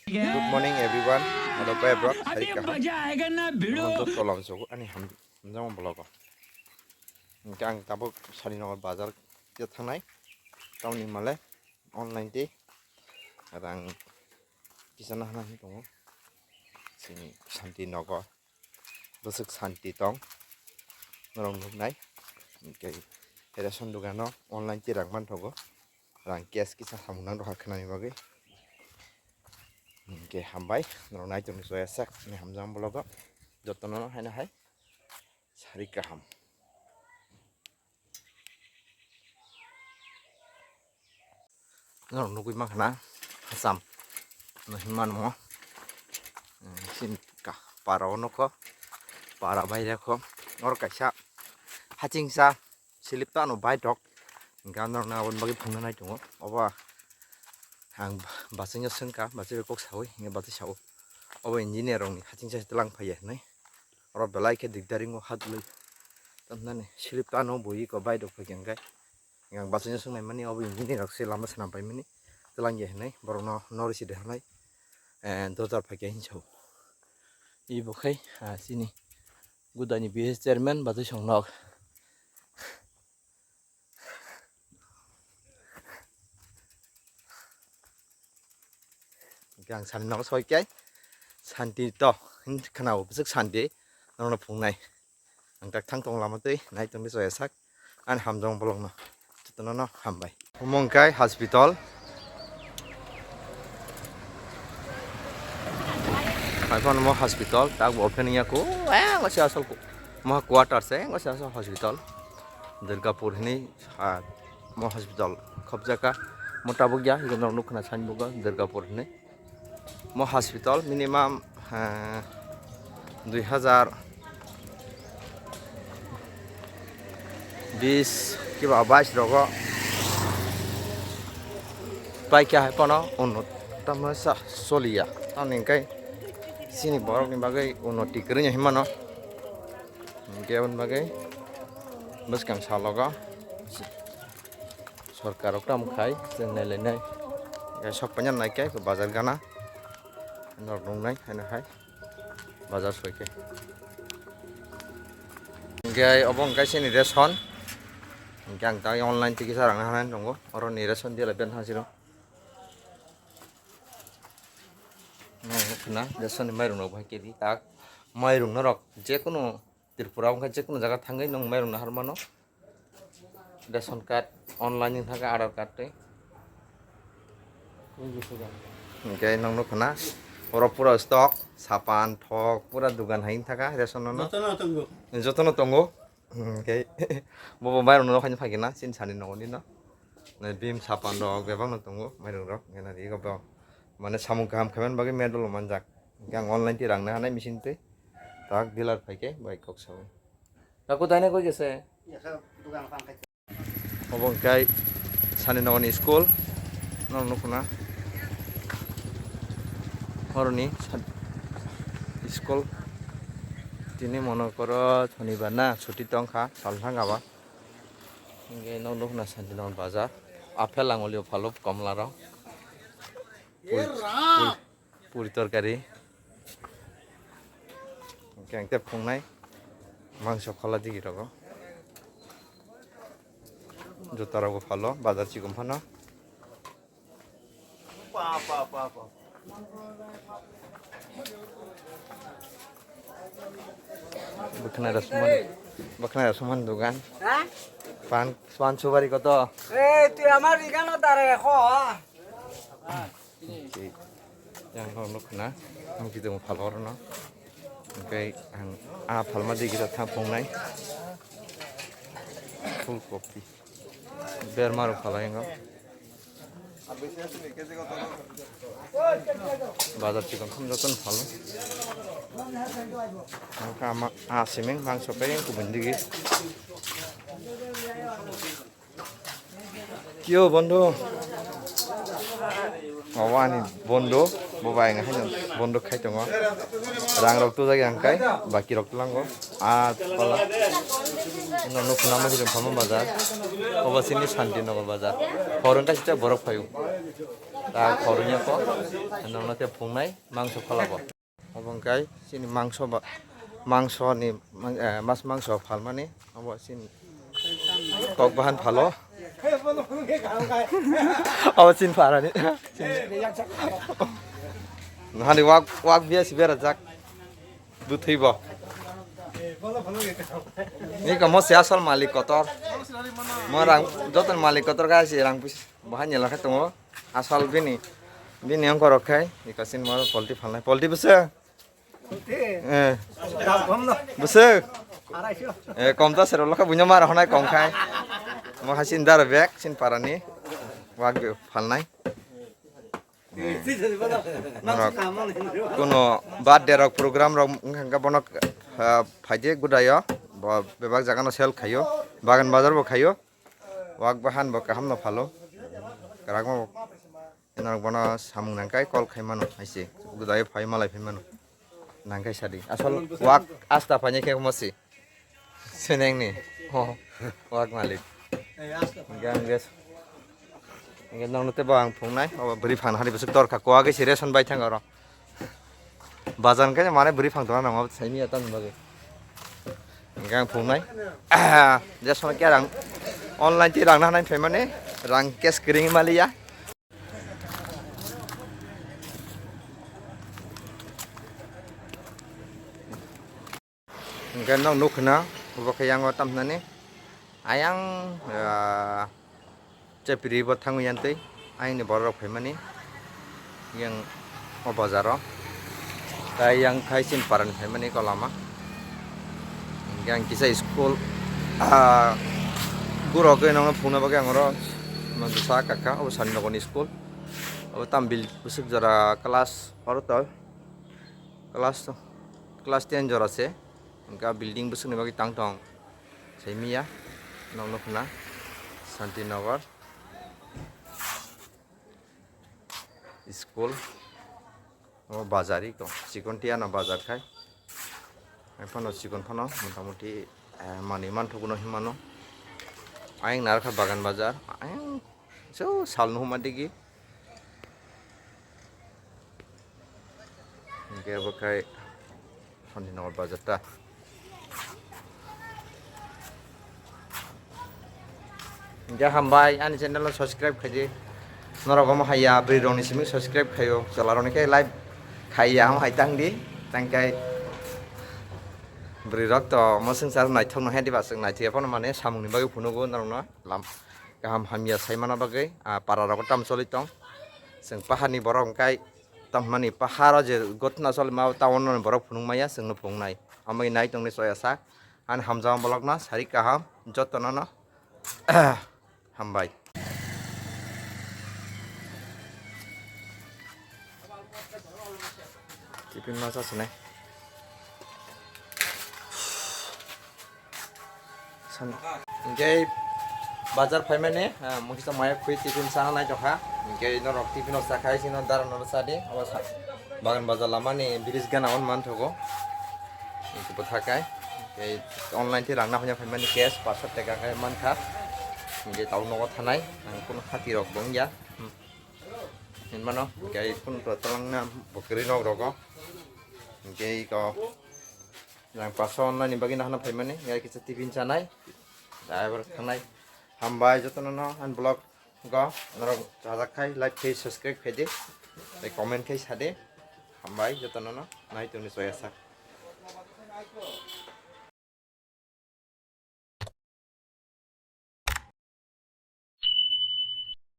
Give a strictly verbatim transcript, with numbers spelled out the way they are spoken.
Good morning everyone. Hello, bye bro. Hari kaham. Tolom sogo ani ham hamjang vlog o. Hingke ang tabuk sani nogo bazar khe thangnai. Tamoni male online tei rang kisa nahana hin tongo. Sini santi nogo. Bwswk santi tong. Norok nuknai. Hingke ration dogano online tei rang manthogo. Rang cash kisa samung nang rokha khnani bagwi. Hingke hambai. Norok nai tongni soya sak ni hamjang vlog o. Jotono haino hai. Sari kaham. Norok nugui mankha na hacham no hinmano. Sini ka para o nokho para baire kho oro kaisa hachingsa slip ta no baitok hingke norok na aboni bagwi phunuknai tongo obo ang bachai no swngkha bachai bai kok sawi hingke bachai sao obo engineer rok ni hachingsa se twlang phaiya hinui oro belai khe dikdar ringo hadlwi tamnani slip ta no bui ko baitok phaikhe hingke. Ang bachai no swngnai mani obo engineer rok se lama swnam pai mani twlang ya hinui borok no norisi de hinui dojar phaikya hinwi sao. Ibo khai chini gudani B S chairman bachai song nok. Ang sani nogo soi khe santi to hin khana o bwswk santi nono phungnai. Ang tak thang tong lama twi nai tongdi soya sak ani hamjong bolong no jotono no hambai. Omo hwnkhe hospital. Hai phano mo hospital tak bo opening ya ko eh wasi asol ko mo quarter se wasi asol hospital. Durgapur hini mo hospital khobjaka mo tabuk ya hino nukna sani bugo Durgapur hini. Mo hospital minimum dui hazar bis kiba bais rogo paikha hai pono unnot tamo sa soliya tamni hingke chini borok ni bagwi unnoti kwrwino hinmano hingke aboni bagwi bwskang salogo. Sorkar rok tamo khai chwng nailainai. Sok paina naikhe bazar gana norok nungnai haino hai bazar soikhe. Hingke obo hingke chini ration hingke ang tai online tiki sa rang nai tongo oro ni ration diya lai ben thang siro. Nukna ration ni mairung rok bai kedi tak mairung norok jekunu Tripura wngkha jekunu jaga thangwi nwng mairung nahar mano. Ration card online ni thangkha Aadhaar card tei. Hingke nwng nukha na oro pura stock sapan thok pura dugan hai thangkha ration no. Jotono tongo. Jotono tongo. Hingke bobo mairung no khaini phagina chini sani nogo nino. Bim sapan rok bebak no tongo mairung rok. Mane samung kaham khaimani bagwi medal manjak. Hingke ang online twi rang nahanai machine twi. Tak dealer phaikhe bai kok sawi. Kaku daine koi gese? Obo hingke sani nogoni school. Nong nukuna. Horoni school. Tini mono koro sonibar na chuti tongkha salthang aba. Hingke nong nukuna santi nong bazar. Apple angulio phaluk komla rok. Puri torkari. Hingke ang tei phungnai mangso khola digi rogo. Juta rogo phalo bazar chikon phano. Bwkhwnai rok suman, bwkhwnai rok suman dugan. Pan, pan subari koto? Ei, twi amar rigano dare kho. Yang no nukna, ang kiti mo phalor no. Oke, ang a phalma di kita thang phungnai. Full copy. Berma rok phalai ngo. Bazar chikon khum joton phalo. Ang ka ma a siming mangso pe yang kubun digi. Kio bondo? Obo ani bondo, bo bai ang haino bondo khai tongo. Rang rok tujak yang kai, baki rok tulango. A pala. Ino nuk nama hirim phama bazar. Obo sini Santinagar bazar. Hor wngkha sita borok phaio. Ta khoroknwi kok, nokno tei phungnai mangso phalabo. Obo hwnkhe chini mangso ba, mangso ni mang-, eh, mas mangso phalmani obo chini kok bahan phalo. Obo chini pharani. Hani wak, wak biya si berajak. Bwthwibo. Ni kamo se asal malik kotor. Mo rang, joto ni malik kotor ga si rang pis-, bahai ni lakha tongo. Asal bini, bini ang korok khai, ikasin mo polti phalnai. Polti bwswk? Eh. Bwswk? Eh, kom ta sero lakha buino mar honai kom khai. Mo hasin dar bek sin parani. Wak be phalnai. Norok kuno birthday rok program rok wngkha hwnkhe bono, ah, phaidi gudayo bo bebak jagano sell khaio, bagan bazar bo khaio, wak bahan bo kaham no phalo, kwrak ma bo norok bono samung nangkhe call khai mano hai se gudayo phai malai phai mano nangkhe sadi asol wak asta phainai khe mo se. Senengni. Oh, wak malik. Hingke ang ges. Hingke nang nute bo ang phungnai. Oh, bwrwi phang hari bwswk torkha. Kuwagwi se ration bai thang oro. Bazar hingke mane bwrwi phang tongna nango saini ya tang bagwi. Hingke ang phungnai. Jesma khe rang online ti rang na hanai phaimani rang cash kring maliya. Hingke nog nukha na, obo khe yango tamhinani ayang, ah, chepri bo thangwi yantwi ayangni borok rok phaimani yang o bazaro. Tai yang khai chini parani phaimani ko lama. Hingke ang kisa school, ah, borok rok nokno phunukna bagwi ang oro mansa kakha obo sani nokni school. Obo tam bil bwswk jora class oro to. Class, class ten jora se. Hingke building bwswkni bagwi tang tong. Saimiya. Nokno khna. Santinagar. School. O bazar iko. Chikon tiya no bazar khai. Ai phano chikon phano motamuti, eh, manwi manthogo no hinmano. Ayang narkha bagan bazar. Ayang so sal no huma digi. Hingke abo khai Santinagar bazar ta. Hingke hambai ani channel no subscribe khaidi. Norok omo haiya bwrwi rok ni simi subscribe khaio. Chwla rok ni khe like khaiya omo hai tang di. Tang kai bwrwi rok to omo swngchar naithok no he diba chwng naithiya phano mane samung ni bagwi phunugo norok no. Lam kaham hamya saimana bagwi, ah, para rogo tam choli tong. Chwng paharni borok hwnkhe tamhmani paharo je gotna choli ma town no borok phunuk maya chwngno phunuknai. Amoni nai tongni choya sak. Ani hamjama bolokno sari kaham jotono no hambai. Tipin masa sene. San-, hingke bazar phaimani, ah, mungkisa maya khwi tiffin sana nai tongkha. Hingke norok tiffin o chakhai sino dara norok chadi. Abo sa-, bagan bazar lamani bridge gana on manthogo. Hingke bwthakai. Hingke online thi rangna hwnwi phaimani cash paso taka khai mankha. Hingke tabuk nogo thanai. Ang kunu hati rok bo wngya. Hmm. Hinmano, hingke kunu to twlangna bwkrwi nok rogo. Hingke iko Yang paso onnani bagwi nahana phaimani, yang kisa tiffin chanai. Driver thangnai. Hambai jotono no, ani vlog go, norok chajak khai, like khai, subscribe khai di. Tei comment khai sa di. Hambai jotono no, nai tongni choya sak.